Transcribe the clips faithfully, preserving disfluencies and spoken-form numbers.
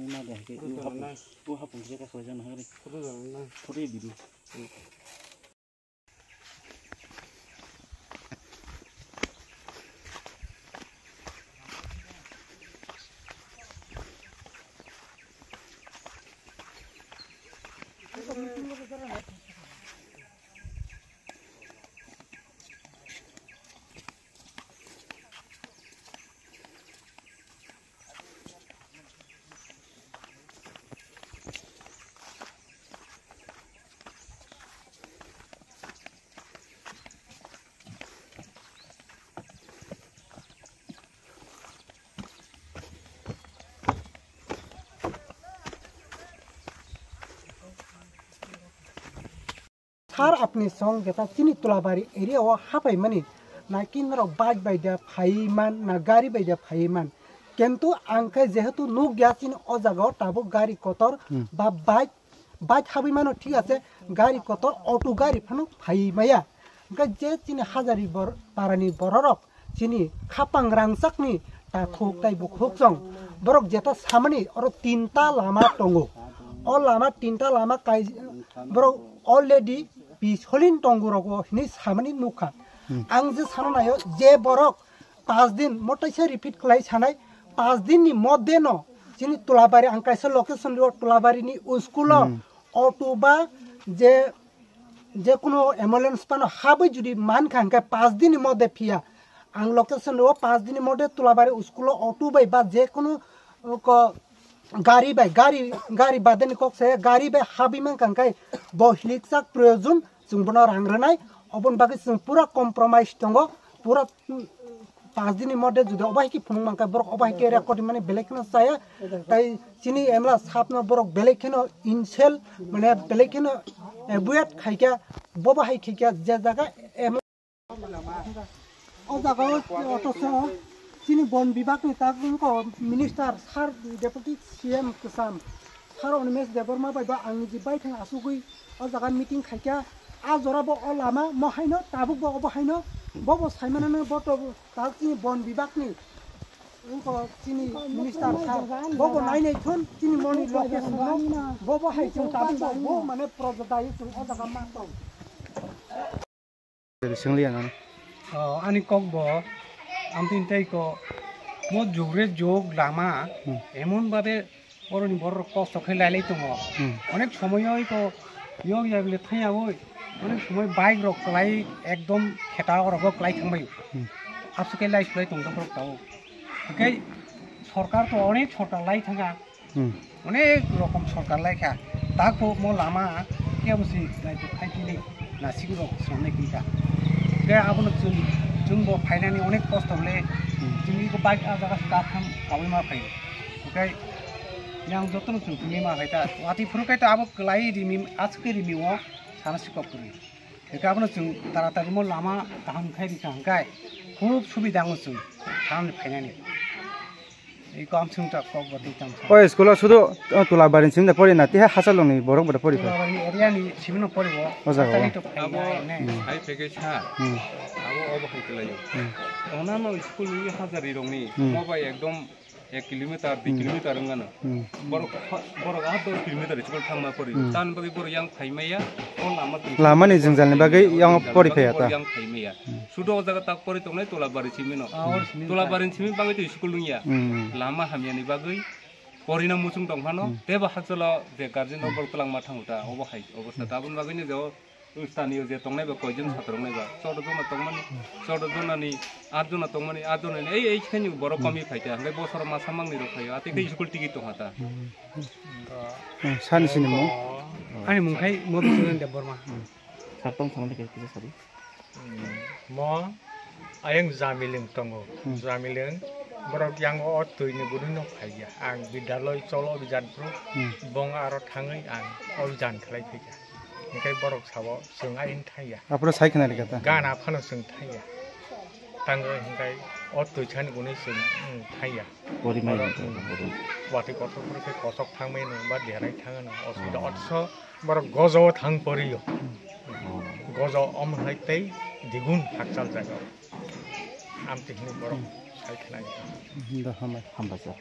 Ma de ke u hapung, u hapung je ka khoi jan hagri. Photo video. Sir, apni song jeta chini Tulabari area o hapai mani, na kin norok bike bai da phai man, na gari bai da phai man. Kintu ang khe jehetu nuk ya chini o jaga o tabuk gari kotor Hmm. ba bike, bike habwi mano thik ase, gari kotor auto gari phano phai maya. Hwnkhe je chini Hazari bor-, parani bororok chini khapang rangchakni takhuk tei bukhuk chong. Borok jeta samani oro tinta lama tongo. O lama tinta lama kai borok already pisolin tongo rogo hinwi samani nukha. Hmm. Ang je sana nayo je borok pas din motaisa repeat khlai sanai, pas din ni modde no chini Tulabari ang kaisa location rio Tulabari ni school o Hmm. auto ba je je kuno ambulance phano habwi judi mankha hwnkhe pas din ni modde phiya. Ang location o pas din ni modde Tulabari school o auto bai ba je kuno, uh, ko gari bai, gari, gari badani kok se gari bai habwi mankha hwnkhe bo hilikchak proyojon chwng bono rang rwnai. Oboni bagwi chwng pura compromise tongo, pura, mm, pas din ni modde judi obo hai khe phunuk mankha borok obo hai khe record mani belai kheno chaya. Tai chini M L A sahab no borok belai kheno insult, mane belai kheno avoid khaikha, bobo hai khaikha je jaga M L A o jaga o otoso chini bon bibak ni tak wngkha minister sir, deputy C M kwcham sir Animesh Debbarma bai bo ang niji baithang asugwi o jaga meeting khaikha. A jora bo o lama mo haino tabuk bo obo haino bobo saimanano bo to tak chini bon bibak ni wngkha chini minister sir bobo nainai thun chini moni location no bobo hai chwng tabuk bo bo mane project dai chwng o jaga ma tong. Swngli ang ano. Oh, ani kok bo, ang tin tei ko, mo jugre jug lama, Hmm. emon babe oroni borok kosto khe lai lai tongo. Hmm. Onek somoy oi ko, yok ya bile thaya oi, onek somoy bike rok klai ekdom kheta orok klai thang bai. Hmm. Abse khe lai sulai tong borok tao. Oke, sorkar to onek sorkar lai thanga. Hmm. Onek rokom sorkar lai kha. Takbo mo lama kebo si naitok khai tini nasik rok songnai kini kha. Khe abono chwng, chwng bo phainani onek kosto le. Hmm. Chwng iko bike a jaga katham kawi ma phai. Oke yang jotono chwng tini ma khai ta. Wati phuru kai ta abo klai rimi, aske rimi o sana sikok kuri. Eka abono chwng taratari mo lama kaham khai rikha hwnkhe khub subida wngo chwng thanani phainani. Eko amswng ta kok bo tei tang sa. O school o sudu, o, Tulabari ni simi da pori na, tiha Hachalong ni borok bo da pori kha. Tulabari area ni simi no pori bo. O jaga o. Hachalong to phai Abo na ne. Hmm. Hai peke sa. Hmm. Abo obo hai kelayo. Hmm. Onano school ni Hazari rong ni Hmm. mo bai ekdom ek kilometer, dui Hmm. kilometer wngano. Hmm. Borok, borok ah dos kilometer school thangma pori. Hmm. Tan bagwi borok yang phaimaya, o lama twi Lama ni jwngjal ni bagwi yang pori phaiya ta. Yang phaimaya. Hmm. Sudo o jaga tak pori tongnai Tulabari simi no. Ah, or simi Tulabari simi bagwi twi school wngya. Hmm. Lama hamya ni bagwi pori no muchung tong phano. Hmm. Tebo hakchalo je guardian no bol kwlangma thango ta, obo hai obosta. Hmm. Tabun bagwi ni je o Stani o je tongnai ba koijon satrok nai ba, chwda jona tongmani, chwda jona ni at jona tongmani, at jona ni ei, ei khe ni borok Hmm. komi phai ta, hwnkhe bosoro masa mangni rok phai o, atwi khe Hmm. school tigi tong ha ta. Hmm. Hmm, sani sini mo? Ani mung khai Madhusudan Debbarma. Hmm. Sar tong thangni khe kisa sari. Hmm. Mo ayang Jamiling tongo. Hmm. Jamiling borok yang o twi ni guri no phai ya. Ang Bidyaloi Chol Abhijan Pro, Hmm. bong aro thangwi ang Abhijan khlai phai ya. Hingkai borok sabo chwng ain thaiya. Aphuru sai khna rikha ta? Gana phano chwng thaiya. Tango hingkai o twithani gwnwi chwng, mm, thaiya. Pori mai Oro, rikha mm, ta, pori. Watwi kotor phuru khe kosok thangmano ba derai thangano, osubida Hmm. otso borok gojo thang poriyo. Hmm. Gojo om hai tei digun hakchal jaga. Amtwi hwnwi borok Hmm. sai khna rikha. Hmm, da hambai. Hambai sir.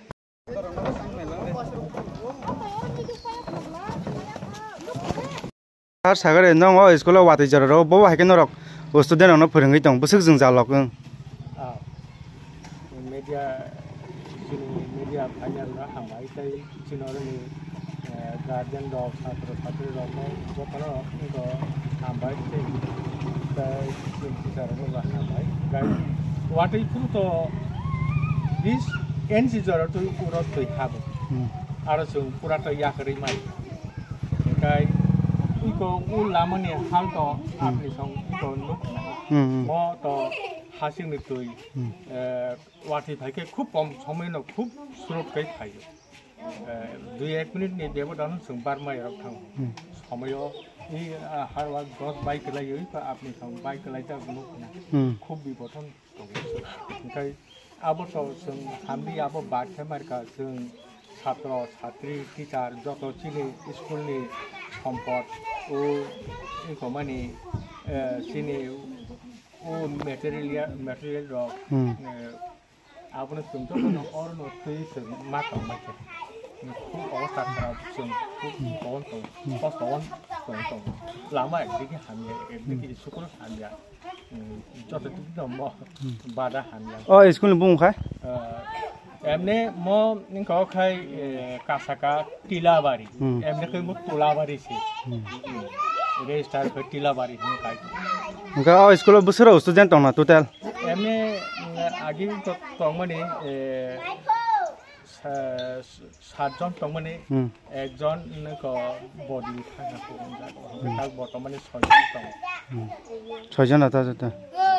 Sir, sagare nong o school o watwi jora ro, bo hai khe norok student rokno phwrwngwi tong, bwswk jwngjal rok wng. Ah, media, chini media phainai rok hambai tei chini oroni, eh, guardian rok, satro satri rokno jotono wngkha hambai tei, tei chini teacher rokno bo hambai. Gai watwi phuru to bis inch jora twi uro twi habo. Hmm. Aro chwng pura to yakarwi mai. Hingkai iko u lamani hal to Hmm. apni song to nuk na. Hmm, hmm. Mo to hasing ni twi, Hmm. eh, watwi phai khe khub kom somoi no khub srot kai phaio. Eh, dui ek minute ni bebodan chwng barmai rok thango. Hmm. Somoio i, ah, harwa dos bai kwlaiwi to apni song bai kwlai ta nuk na. Hmm. Khub biboton. Hingkai abo to chwng hamdi abo bad khe marka chwng satro, satri, teacher joto chini school ni sompot o wngkha mani, eh, chini o material ya, material rok, Hmm. eh, abono chwng jotono orono twi chwng ma tongma khe. Khub obostha kharap chwng khub Hmm. tong tong, Hmm. kosto on tong tong. Lama ekdigi hamya, ekdigi school hamya. Hmm, joto twi tong mo Hmm. bada hamya. O school ni bumung khai? Eh, emne mo wngkha khai, eh, Kasaka Tilabari. Hmm. Emne khai mo Tulabari se. Hmm. Hmm. Register khai Tilabari hwn khai. Hingke o school o bwswk student tongna total? Emne, mm, agi to tongmani, eh, sa-, satjon tongmani, Hmm. ekjon nokho body thangna phunukjak. Hmm. Tak bortomani soijon tongo. Hmm. Soijon ata jata.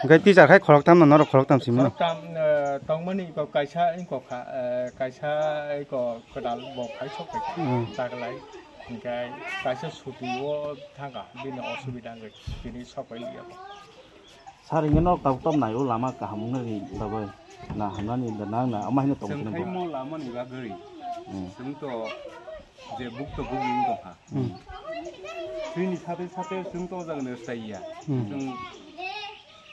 Hingke teacher khai khoroktam no norok khoroktam simi no? Khoroktam, eh, tongmani iko kaisa ingkho kha, eh, kaisa iko kwtal bo khai sok khai Hmm. taglai. Hingke kaisa suti o thangkha bini osubida wngkhe tini sok pai liya. Sir, hingke norok tabuk tabuk naio lama kaham wngnani bagwi. Na hamnani da nang na ama hino tong Chwng khe khai bo. Mo lama ni bagwi. Hmm. Chwng to je buk to buk wng tongkha. Hmm. Chwngni sate sate chwng to o jaga ni rwchai ya. Hmm. Chwng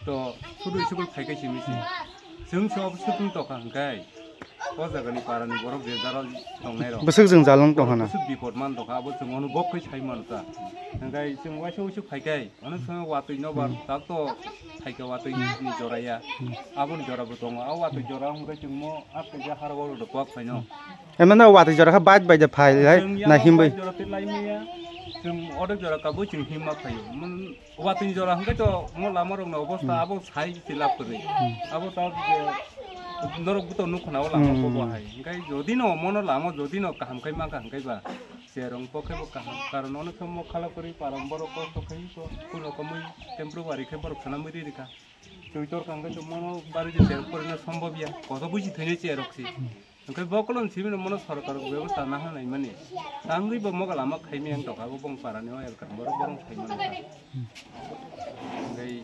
to sudu school phai khe simi se. Chwng se office wng tongkha hwnkhe. O jaga ni para ni borok je jara tongnai rok. Bwswk jwngjal wng tongkha na. Bwswk bipot man tongkha abo chwng ono bok khai sai mano ta. Hwnkhe chwng waisa waisa phai khe. Ano swngo watwi no ba Hmm. tak to thaika watwi ni jora ya. Hmm. Aboni jora bo tongo. A watwi jora hwnkhe chwng mo atka ja haro oro kwak phaino. Emano watwi jora kha bike bai de phai lai Chwng na ya himbai. Jora te lai maya. Chwng odek jora ka bo chwng himma phaio. Mon watwi jora hwnkhe to mo lama rok no obostha Hmm. abo sai se lab kwrwi. Hmm. Abo ta je norok bo to nukho na o lama Hmm. ko bo hai. Hwnkhe jodi no mono lama jodi no kaham khai mankha hwnkhe ba. Cherong pokhe bo kaham, karon ono khe mokhala kwrwi param borok kosto khai ko, kuno komwi temporary khe borok sana mui ri rikha. Twitor kangkhe to mono bari je cherong porina sombhob ya, koto buji thainai cherok si. Hwnkhe bo kolom simi no mono sorkar bebostha na hanai mani. Tangwi bo moga lama khaimi ang tokha bo bong parani o elkar borok borok khai mano. Hwnkhe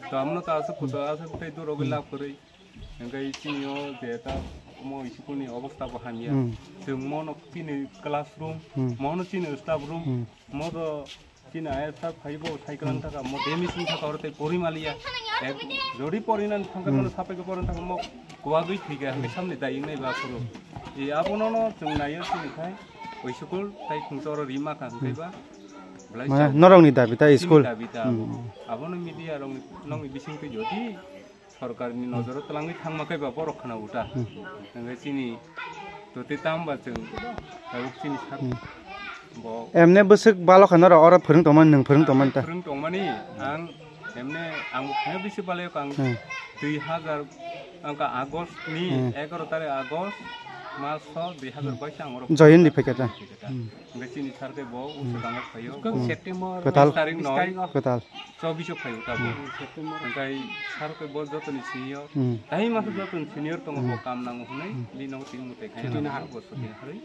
to amno to aswk kuto aswk tei durogwi lab kwrwi. Hwnkhe chini o je ta omo school ni obostha bo hamya. Hmm. Chwng mono chini classroom, Hmm. mono chini staff room, Hmm. mo do chini ayas ta phaibo cycle Hmm. thaka mo demis wng thaka oro tei pori maliya. Ek jodi pori nan thangka Hmm. mono sapai ko pori thaka mo kuagwi thika hwnkhe samni dai wngnai ba phuru. E abono no chwng naio chini khai oi school tai khungsa oro rima kha hwnkhe Hmm. ba. Belai Mane chao. Norokni dabi ta Chini school. Dabi ta abo. Hmm. Abono media rok nokni bising twi jodi Sorkarni nojoro twlangwi thangma khe ba borok khna uta. Hmm. Hwnkhe chini totwi tamo ba chwng tabuk chini sak Hmm. bo Emne bwswk balo kha norok oro phwrwng tongmani, nwng phwrwng tongmani ta? Phwrwng tongmani ang emne ang phwrwng bisi balai ang Hmm. dui hazar angka August ni Hmm. egaroh tarikh August mas so dui hazar bais ang oro Join di phai kha ta? Phai kha ta. Hmm. Hwnkhe chini sar khe bo Hmm. usukang o phaio. Hmm. September Kwtal. Bis tarik no. Kwtal. Chobbish o phaio tabuk. Hmm. September. Hwnkhe sar khe bo jotoni senior. Hmm. Tai masa jotoni senior tongo bo Hmm. kam nango hwnwi Hmm. bini nogo tini mwtai khai Chuti nang nahar. Bo chuti naharwi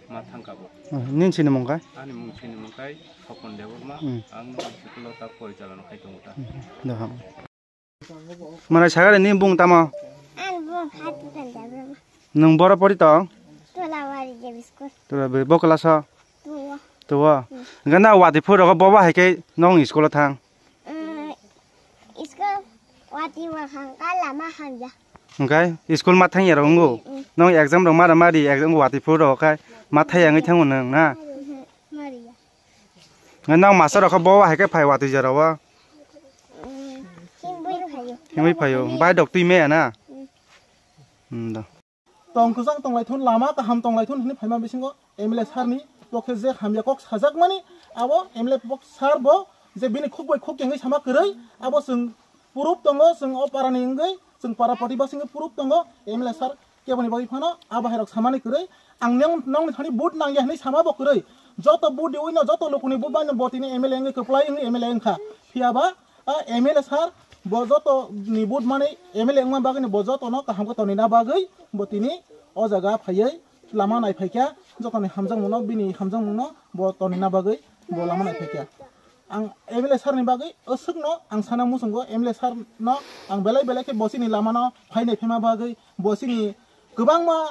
ma thangka bo. Hmm. Nini sini mung kha? Ani mung sini mung kha Sopon Debbarma. Hmm. Ang no school o ta porichalona khai tongo ta. Hmm. Daham. Manai sagare ni bung tamo? Ang bung hatu kan jabrama. Nwng boro pori tong? Tulawari J B school. Tulawari, bo class o? Two o. Two o? Hmm. Hwnkhe na watwi phuru rogo bobo hai khe nong school o thang? Mm, school watwi bo hangka lama hamya. Hwnkhe school ma thangya rok wngo? Nwng exam rok mara mari, exam watwi phuru rok khai ma thaya wngwi thango nwng na? Mariya. Nwng master rok khe bo hai khe phai watwi jora o? Himwi phaio. Himwi phaio. Bai dok twi maya na? Hmm, do. Tong kwchang tong lai thun, lama kaham tong lai thun hwnwi phaima bisingo M L A sir ni pokhe je hamya kok sajakmani, abo M L A pok-, sir bo je bini khuk bai khuk kengwi sama kwrwi, abo chwng proof tongo, chwng o para ni wngwi, chwng para protibasi wngwi proof tongo, M L A sir keboni bagwi phano abo hai rok samani kwrwi, ang neng-, nongni thani vote nangya hwnwi sama bo kwrwi, joto vote riwi no, joto lukuni vote bai no bo tini M L A wngwi kwplai wngwi M L A wngkha, phiya ba a M L A sir bo joto ni vote mani M L A wngma bagwi ni bo joto no kaham khe tonina bagwi bo tini o jaga phaiwi lama nai phaikha, joto ni hamjakmung no, bini hamjakmung no bo tonina bagwi bo lama nai phaikha. Ang M L A sir ni bagwi aswk no ang sana muchungo, M L A sir no ang belai belai khe bo chini lama no phainai phaima bagwi bo chini kwbangma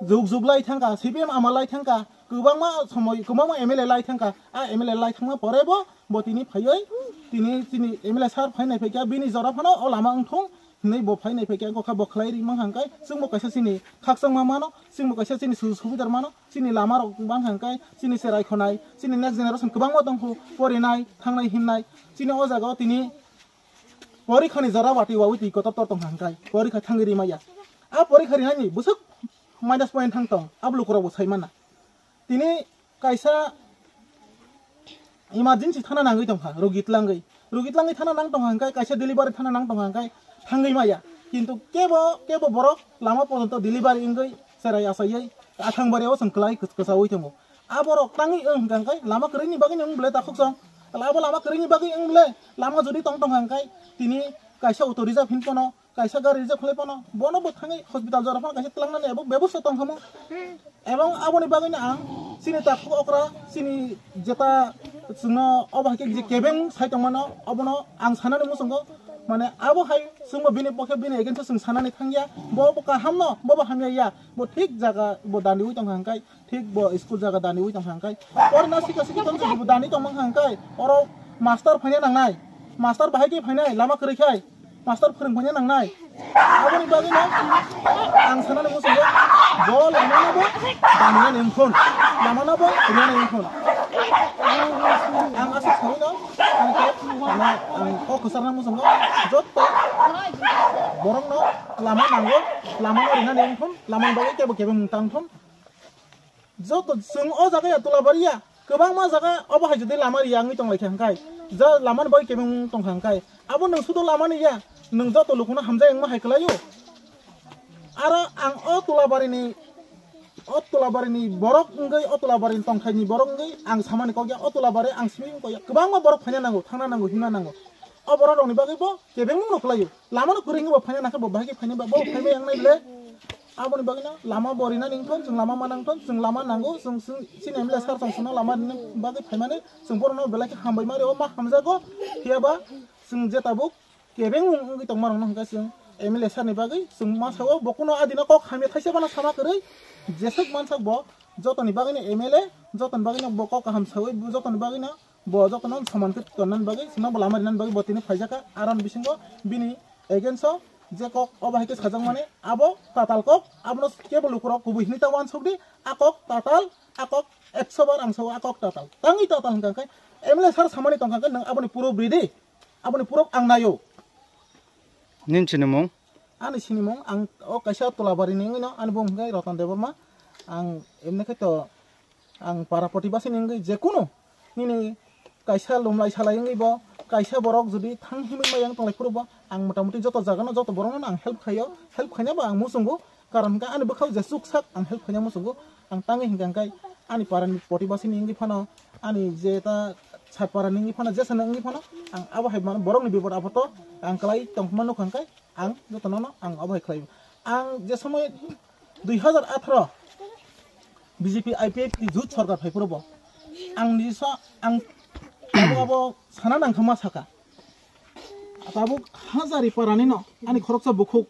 jug jug lai thangkha, C P M ama lai thangkha, kwbangma somoi kwbangma M L A lai thangkha. A M L A lai thangma pore bo, bo tini phaiwi, tini chini M L A sir phainai phaikha, bini jora phano o lama wngthung hinwi bo phainai phaikha, wngkha bo khlai ri mankha hwnkhe chwngbo kaisa chini khakchangma mano, chwngbo kaisa chini sujug subidar mano, chini lama rok mankha hwnkhe chini cherai khonai, chini next generation kwbangma tongkhu, porinai, thangnai, himnai, chini o jaga o tini porikha ni jora watwi wawi twi kotor tor tongkha hwnkhe porikha thangwi ri maya. A porikha rinani bwswk minus point thang tong, abo lukurok bo sai mana. Tini kaisa emergency thana nangwi tongkha, rogi tlangwi. Rogi tlangwi thana nang tongkha hwnkhe, kaisa delivery thana nang tongkha hwnkhe, thangwi maya. Kintu kebo, kebo borok lama pojonto delivery wngwi cherai achaiwi athang bario chwng kwlai kwch-, kwchaui tongo. A borok tangwi wng hwnkha hwnkhe lama kwrwini bagwino wng bwle takhuk chwng. Abo lama kwrwini bagwi wng bwle lama jodi tong tongkha hwnkhe tini kaisa auto reserve hin pono, kaisa gari reserve khlai pono, bono bo thangwi hospital jora phano kaisa twlangnani abo bebosta tong khamu. Ebong aboni bagwino ang chini takhuk okra, chini jeta chwngno obo hai khe je kebeng sai tongmano, obono ang sanani muchungo, mane abo hai chwngbo bini pokhe bini against o chwng sanani thangya, bo bo kahamno, bo bo hamya ya, bo thik jaga bo dandiui tongkha hwnkhe, thik bo school jaga daniui tongkha hwnkhe, porna sikha sikhi tongse bo dani tongmang kha hwnkhe, oro master phaina nangnai, master bahai khe phainai, lama kwrwi khai. Master phwrwng phanya nangnai. Aboni bagwi no ang sanani muchungo bo lamano bo danani wngkhon, lamano bo rinani wngkhon. Ang aswk saui no, ang khe, ano, ang kok kwcharna muchungo joto borokno lama nango, lamano rinani wngkhon, lamani bagwi kebo kebo mung tangthon. Joto chwng o jaga ya Tulabari ya, kwbangma jaga obo hai jodi lama riya wngwi tong lai kha hwnkhe, ja lama ni bagwi kebeng tong kha hwnkhe, abo nwng sudo lama ni ya, nwng joto lukuno hamjak wngma hai kwlai o. Aro ang o Tulabari ni, o Tulabari ni borok wngwi, o Tulabari ni tongthai ni borok wngwi ang samani kok ya, o Tulabari ang simi wng kok ya, kwbangma borok phaina nango, thangna nango, himna nango. O borok rok ni bagwi bo kebeng no kwlai o. Lama no kwrwi wngwi bo phaina nangkhe bo bahai khe phaina ba bo phaima yang nai le. Aboni bagwi no lama bo rinani wngthon, chwng lama ma nangthon, chwng lama nango, chwng, chwng chini M L A sir tong chwngno lama rinani bagwi phaimani chwng borokno belai khe hambai ma rio, ma hamjago. Phiya ba chwng je tabuk kebeng wng-, wngwi tongma rokno hwnkhe chwng M L A sir ni bagwi chwng ma sao, bo kuno adino kok hamya thaisa phano sama kwrwi, jeswk mansak bo jotoni bagwi no M L A, jotoni bagwi no bo kok kaham saui, jotoni bagwi no Bo jotono soman khe tonnani bagwi chwngno bo lama rinani bagwi bo tini phaijakha. Aron bisingo bini against o je kok obo hai khe sajakmani, abo tatal kok, abono kebo lukurok kubui hinwi ta uansukdi, a kok tatal, a kok ekso bar ang sao, a kok tatal. Tangwi tatal hwnkha khe M L A sir samani tongkha khe nwng aboni proof ridi, aboni proof ang naio. Nini sinimung? Ani sinimung ang o kaisa Tulabarini wngwi no, ani bumung hwnkhe Ratan Debbarma. Ang emni khe to ang para protibasi ni wngwi jekunu nini kaisa lumlai salai wngwi bo kaisa borok jodi thang himwi maya wng tonglai phuru bo ang motamuti joto jagano joto borokno ang help khaio, help khaina bo ang muchungo, karon hwnkhe ani bwkhao jesuk sak ang help khaina muchungo, ang tangwi hwnkha hwnkhe ani parani protibasi ni wngwi phano ani je ta sat parani wngwi phano jesano wngwi phano ang abo hai mano borokni bipod apodo ang kwlai tongma nukha hwnkhe ang jotono no ang abo hai khlai. Ang je somoi dui hazar atharo B J P I P F T jut sorkar phai phuru bo ang nisa ang abo abo sana nang thangma saka. Tabuk Hazari parani no ani khoroksa bukhuk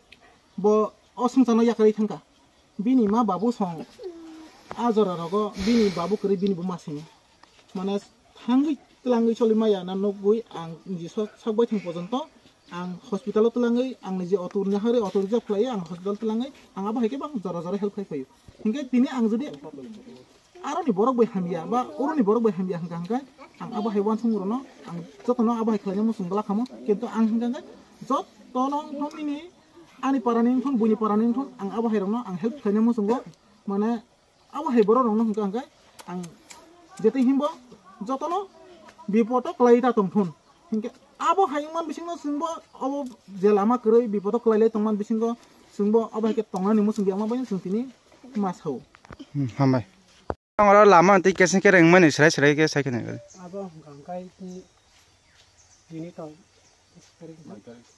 bo o swngcharno yakarwi thangkha. Bini ma babu song a jora rogo bini babu kwrwi bini buma sini. Mane thangwi twlangwi choli maya na nukgwi ang niji sok, sok baithang pojonto Ang hospital o twlangwi ang ni je auto ni hari auto reserve khlai ang hospital twlangwi ang abo hai khe bang jora jora help khai phaio. Hinkhe tini ang jodi aroni borok bai hamya ba oroni borok bai hamya hingka hingka ang abo hai wansung rokno ang jotono abo hai khlaina muchung glak hamo, kintu ang hingka hingka jotono wngthong nini ani parani wngthong buini parani wngthong ang abo hai rokno ang help khlaina muchungo mane abo hai borok rokno hingka hingka ang jete himbo jotono bipoto kwlai ta tongthun. Hinkhe abo hai wngman bisingno chwngbo abo je lama kwrwi bipoto kwlai lai tongman bisingo chwngbo abo hai khe tongnani muchung ya wngma bai chwng tini ma sao. Hmm, hambai. Ang oro lama tei keseng kereng mani srai srai khe sai khe nai. Abo hwnkha hwnkhe tini, tini to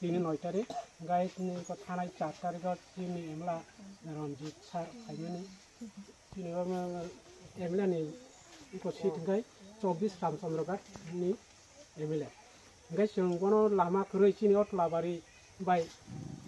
tini noi tarik, hwnkhe tini ko thanai char tarik o chini emla Ranjit sir phaimani. Chini o emla ni iko seat hwnkhe chobbish Ramchandra Ghat ni emla. Hwnkhe chwng bono lama kwrwi chini o Tolabari bai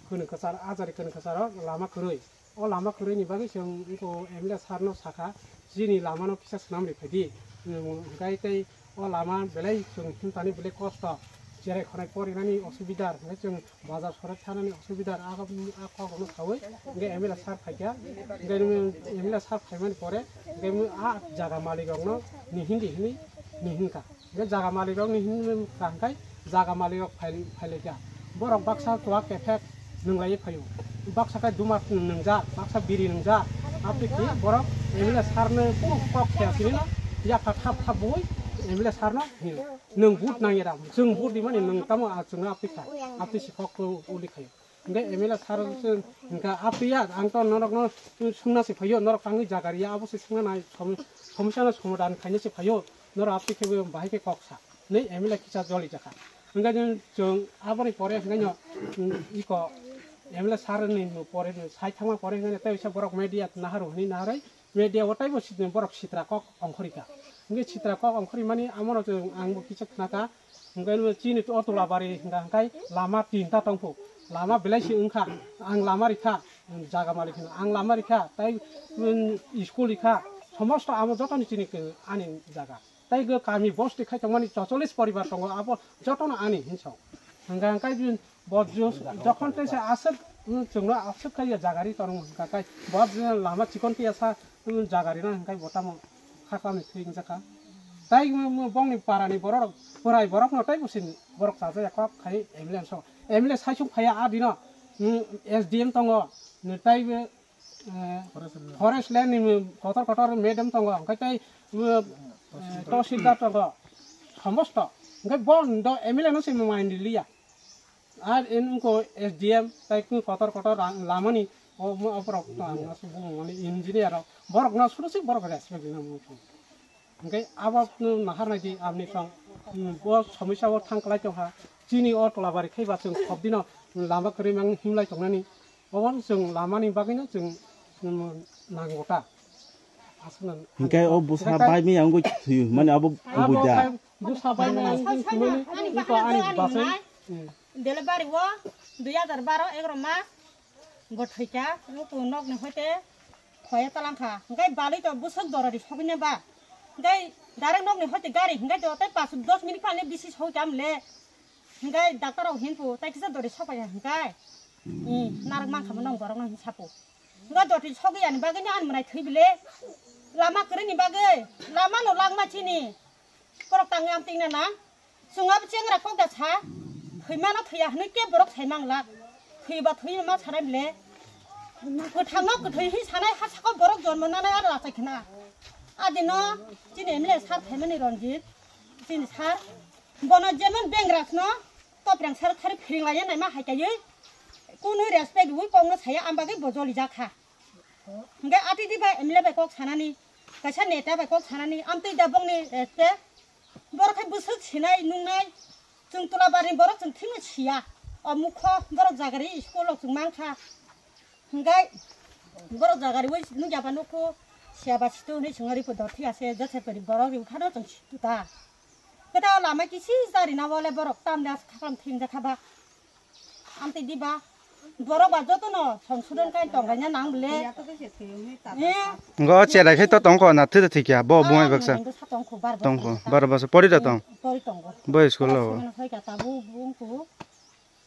Kwrwng Kwchar, Ajari Kwrwng Kwcharo lama kwrwi. O lama kwrwini bagwi chwng wngkho M L A sir no sakha, "Chini lama no kisa swnam ri phaidi." Hwnkhe tei o lama belai chwng himtani belai kosto, cherai khonai porinani osubidar, hwnkhe chwng bazar sore thanani osubidar, a kok, a kok rokno saui hwnkhe M L A sir phaikha, hwnkhe M L A sir phaimani pore hwnkhe a jaga malik rokno nihindi hini nihinkha. Hwnkhe jaga malik rok ni hinwi kaham khai jaga malik rok phai, phailaikha. Borok baksa chuwak kephek nwnglaiwi phaio. Baksa khai duma nwngjak, baksa biri nwngjak. Aboni khi borok M L A sir no kunu kok khe asini no yapha thap thap bui M L A sir no hino. Nwng vote nangya da, chwng vote rimani nwng tamo a chwngno aphi kha. Aphi si kok uli khaio. Hingke M L A sir se hingka apiya, ang to norokno sungna se phaio, norok tangwi jaga riya, abo se sungna nai, som-, somosya no somadan khaina se phaio, norok api khe bahai khe kok sa, nei M L A kisa joli jakha. Hingke chwng aboni pore hingke no, mm, iko M L A sir ni pore sai thangma pore hingke tei borok media naharu hwnwi naharwi, media o taibo sit-, borok sitra kok ongkhorika. Hingke sitra kok ongkhori mani amono chwng angbo kisa khnaka. Hingke chini o Tolabari hingka hingkai lama tinta tongpho. Lama belai se wngkha. Ang lama rikha, jaga malik hino. Ang lama rikha, tai, mm, school rikha. Somosto amo jotoni chini ke ani jaga. Tai go kami bosti khai tongmani chocholis poribar tongo. Abo jotono ani hinso. Hingka hingkai Bo jus-, jokhon tei se aswk, mm, chwngno aswk khai ya jaga ri tongo hwnka khai. Bo je lama chikon tiya sa, mm, jaga rina hwnkai bo tamo kha kami thwi wngjakha. Tai mo, mo bongni parani borok, borai borokno tai bo sini borok chajak ya kok khai M L A so. M L A saisung phaiya a dino, mm, S D M tongo, mm, tai be, eh, forest land ni, mm, kotor kotor madam tongo, hwnkai tai, mm, eh, tahsildar tongo, somosto. Hwnkai bo do M L A no se main liya. Ar in wngkho S D M tai kung kotor kotor rang lamani o, o borok to ang aswk bumung mani engineer rok, borok no sudu sik borok respect rina mungkha. Hingke abo no nahar nai di aboni song, mm, bo somosya o thang klai tongkha. Chini o Tolabari khai ba chwng khop dino lama kwrwi mang himlai tongnani. Obo chwng lamani bagwi no chwng, mm, nango ta. Aswk no. Hingke o bwsa bai mi ang thwi mani abo abo buida. Bwsa bai mi ang thwi mani iko ani basai. Mm. Delivery o dui hajar baro egaroh mas bo thwikha, nuku nokni hoite khoye talangkha. Hingke balwi to bwswk dorori sogwina ba. Hingke direct nokni hoite gari hingke do tei pas dos minute phalni bisi sogwi kha mle. Hingke doctor rok hinpu tai kisa dori sokpaiya hingke. I narwk mankha mo nong borok no hinsapu. Hingke doti sogwi ani bagwi no ani mwnai thwi bile. Lama kwrwini bagwi lama no langma chini. Borok tangwi amtwina na. Chwng abo chengra kok da sa, thwimano thwiya hwnwi khe borok sai mang lak. Thwiba thwi ma sanai bile. Kwthangno kwthwi hi sanai ha saka borok jonmo nanai aro achai khna. Adino chini M L A sir phaimani Ranjit, chini sir. Bono jemon bengrasno topreng sir khari phiring laiya naima hai kaiwi. Kunui respect wi kokno saya, am bagwi bo joli jak kha. Hingke atidi bai M L A bai kok sanani, kaisa neta bai kok sanani, amtwi da bongni respect. Borok hai bwswk sinai nungnai, chwng Tolabari borok chwng thwima siya. O mukho borok jagari school rok chwng mankha. Hingke borok jagari wi nukya ba nukhu siya ba situ hwnwi chwng ripu dor thik ase, jese peri borok ribu phano chwng situ ta. Khe ta lama kisi jari na wale borok tamni as khaklam thwingjak kha ba. Amtwi diba, borok ba jotono songsodon kai tonglaina nang bile. Ngo cherai khai to tongkho na thwi thwi kya bo bumai baksa. Tongkho bar basa. Tongkho bar basa pori da tong. Pori tongo. Bo school lo. Sono sai ka tabu bungku.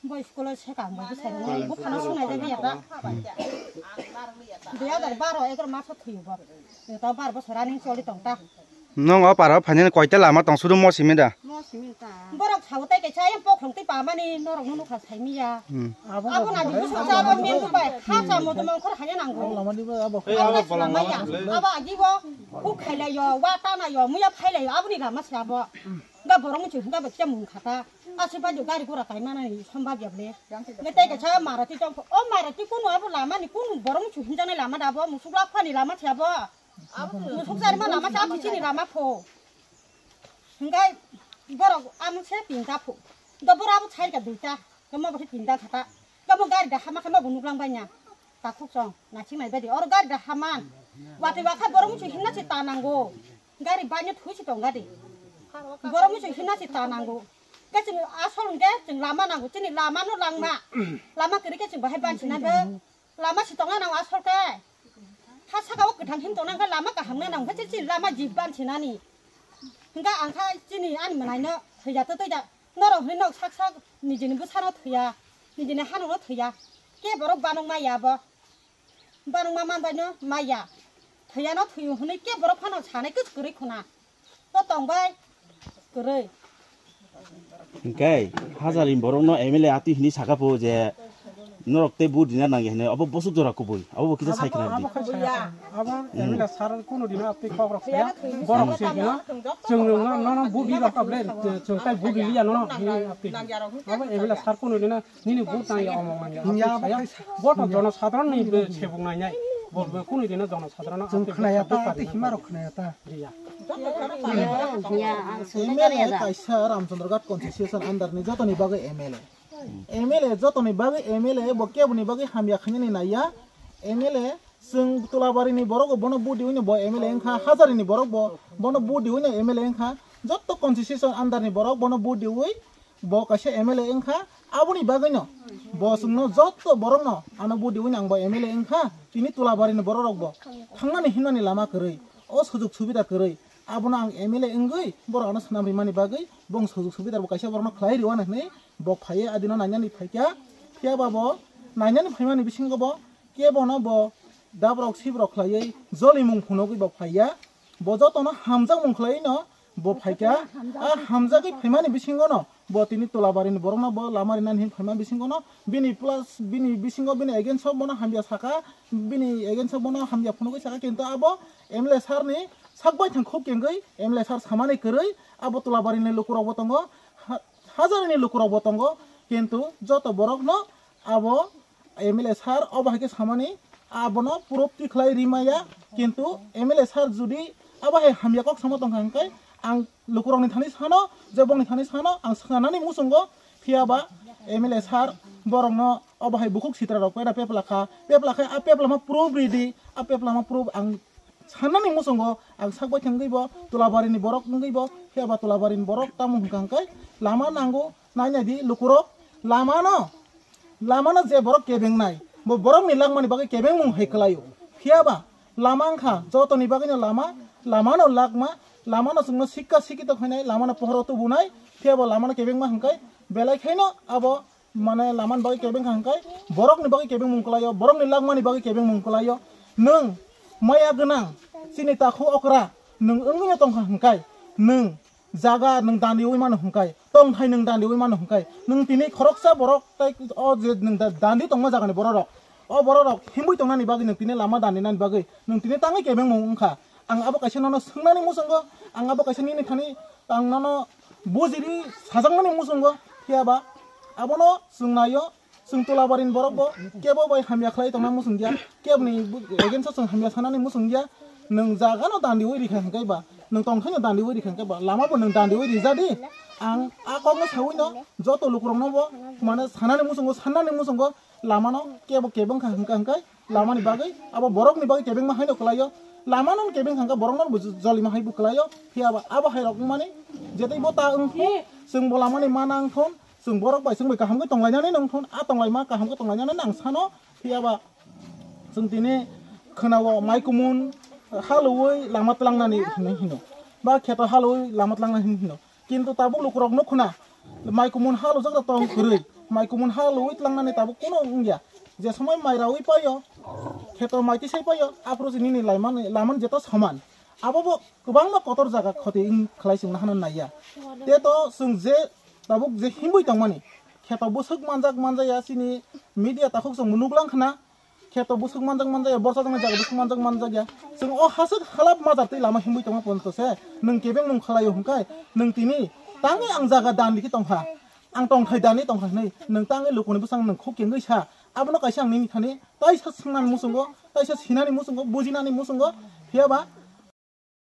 Bo school o se kam bo sai rok bo khana sunai de ya ta. Dui hajar baro egaroh maso thwi bo. Yo ta bar bosor ani choli tong ta. Nong o paro phainani koita lama tong sudu mo simi da. Mo simi ta. Borok sao tai kaisa yang pokhong twi pamani norok no nukha sai miya. Hmm. Abo na di bosor cha bo men bai ha cha mo mo khor hanya nango. Abo agi bo. Hu khailai yo, wa ta na yo, muya phailai yo, aboni lama se abo. Ga borok muchu ga ba cha mung khata. Ase ba jo gari gora kai mana ni sombab ya ble. Nge tai kaisa Maruti tong pho. O Maruti kunu abo lama ni kunu borok muchu hinjani lama da bo, musuk lak phani lama se abo. Musuk sari ma lama cha phichini lama pho. Hingkai borok amung se tinta pho. Do borok abo chai ka duita. Kamo bo tinta khata. Kamo gari da hama kamo bo nuklang banya. Takhuk song naching nai badi. Oro gari da haman. Wati wakha borok muchu hinna se ta nango. Gari banya thui se tong gadi. Borok muchu hinna se ta nango. Ke chini asol hingke chini lama nango. Chini lama no langma. Lama kiri ke chini bahai bansi na be. Lama si tongna nang asol ke. Ha saka o kwthang him tongna hingke lama kaham na nang hingke chini lama jib ban sinani. Hingke ang kha chini ani manai no thwiya to twi da. Norok hwnwi nok sak sak nijini bwsano thwiya. Nijini hano no thwiya. Ke borok banok maya bo. Banok ma man bai no maya. Thwiya no thwiyo hwnwi ke borok phano sanai kwch kwrwi khuna. To tong bai kwrwi. Hingke hajalni borokno M L A atwi hwnwi saka pho je norok tei vote rina nangya hwnwi, abo bosok jora kubui, abo bo kisa sai khna di. Abo khe saya, abo M L A sir kuno dino atwi kok rok saya, borok se dino, chwng no, no, no, vote ri rok able, chwng tai vote ri liya no, no, hwnwi atwi. Abo M L A sir kuno dino, nini vote nangya, omong nangya, atwi saya, bo to jono sadharon ni, eh, sebung nainai, bo, bo kuno dino jono sadharon no, chwng atwi khna ya ta, atwi hima rok khna ya ta. Riya. M L A kaisa Ramchandra Ghat constituency under ni jotoni bagwi M L A. M L A jotoni bagwi M L A bo keboni bagwi hamya khainani naiya. M L A chwng Tulabari ni borok bo bono budi wngno bo M L A wngkha, Hajari ni borok bo bono budi wngno M L A wngkha. Jotto constituency under ni borok bono budi wi bo kaisa M L A wngkha. Aboni bagwino bo chwngno jotto borokno ano budi wngno ang bo M L A wngkha. Tini Tulabari ni borok rok bo thangnani himnani lama kwrwi, o sujug subida kwrwi. Abono ang M L A wngwi borok ano swnam rimani bagwi bong sujug subida bo kaisa borokno khlai rw hwnwi bo phaiya, adino nainani phaikha. Phiya ba bo nainani phaimani bisingo bo kebono bo dabrok sibrok khlaiwi jolimung phunugwi bo phaiya. Bo jotono hamjakmung khlaiwi no bo phaikha. A hamjagwi phaimani bisingo no bo tini Tulabari ni borokno bo lama rinani hin phaima bisingo no bini plus bini bisingo bini against o bono hamya saka, bini against o bono hamya phunugwi saka, kintu abo M L A sir ni sak baithang khuk kengwi M L A sir samani kwrwi abo Tulabari ni lukurok bo tongo, ha-, Hajari ni lukurok bo tongo, kintu joto borok no abo M L A sir obo hai khe samani abono purupti khlai rimaya, kintu M L A sir judi abo hai hamya kok samo tongkha hwnkhe ang lukurokni thani sano, je bongni thani sano ang swngnani muchungo, phiya ba M L A sir borokno obo hai bukhuk sitra rok peda pepla kha, pepla khe a pepla ma proof ridi, a pepla ma proof ang sannani muchungo ang sak bai thangwi bo Tulabari ni borok wngwi bo, phiya ba Tulabari ni borok tamo hwnkha hwnkhe lama nango, nainai di lukurok lama no. Lamano je borok kebengnai, bo borokni langmani bagwi kebengmung hai kwlaio. Phiya ba lama wngkha jotoni bagwino lama, lamano lakma, lamano chwngno sikka sikito khainai, lamano pohoro tubunai, phiya bo lamano kebengma hwnkhe belai khaino abo mane lamani bagwi kebengkha hwnkhe borokni bagwi kebengmung kwlaio, borokni langmani bagwi kebengmung kwlaio. Nwng maya gwnang, chini takhu okra, nwng wngwino tongkha hwnkhe nwng jaga nwng dandiwi mano hwnkhe, tongthai nwng dandiwi mano hwnkhe, nwng tini khoroksa borok tei o je nwng da-, dandi tongma jagani bororok, o bororok himwi tongnani bagwi nwng tini lama dandinani bagwi nwng tini tangwi kebengmung wngkha. Ang abo kaisa nono swngnani muchungo, ang abo kaisa nini thani ang nono bujiri sajakmani muchungo, phiya ba abono chwng naio. Chwng Tulabarini borok bo kebo bai hamya khlai tongna muchung ya, keboni bu-, against o chwng hamya sanani muchung ya. Nwng jaga no dandi wi rikha hwnkhe ba, nwng tongthai no dandi wi rikha hwnkhe ba, lama bo nwng dandi wi rija di. Ang a kok no sawi no joto lukurok no bo mane sanani muchungo, sannani muchungo lama no kebo kebeng kha hwnkhe, hwnkhe lama ni bagwi abo borok ni bagwi kebengma hai no kwlaio. Lama no kebeng kha hwnkhe borok no bo jolima hai bo kwlaio. Phiya ba abo hai rok wngmani jetai bo ta wngkhu, chwng bo lama ni ma nang thun. Chwng borok bai chwng bai kaham khe tonglainani nang thun, a tonglaima kaham khe tonglainani nang sano. Phiya ba chwng tini khwnao mai kumun halwi lama tlangnani hinwi hino, ba kheto halwi lama tlangnani hinwi hino. Kintu tabuk lukurok nukho na mai kumun halujak da tong kwrwi, Mai kumun ha lwi tlangnani tabuk kuno wngya. Je somoi mai rawi paio, kheto mai tisai paio, aphuru se nini laiman, laman jeto soman. Abo bo kwbangma kotor jaga khoti wng khlai chwng nahana naiya. Te to chwng je tabuk je himwi tongmani, kheto bwswk manjak manjaya chini media takhuk chwng nuklang khna, kheto bwswk manjak manjaya, borsa tongnai jaga bwswk manjak manjakya. Chwng o haswk halap majar twi lama himwi tongma ponto se, nwng kebeng mung khlaio hwnkhe, nwng tini tangwi ang jaga dan rikhi tongkha, ang tongthai dani tongkha hwnwi, nwng tangwi lukuni bwsang nwng khuk kengwi sa, abono kaisa ang nini thani taisa swngnani muchungo, taisa sinani muchungo, bujinani muchungo, phiyaba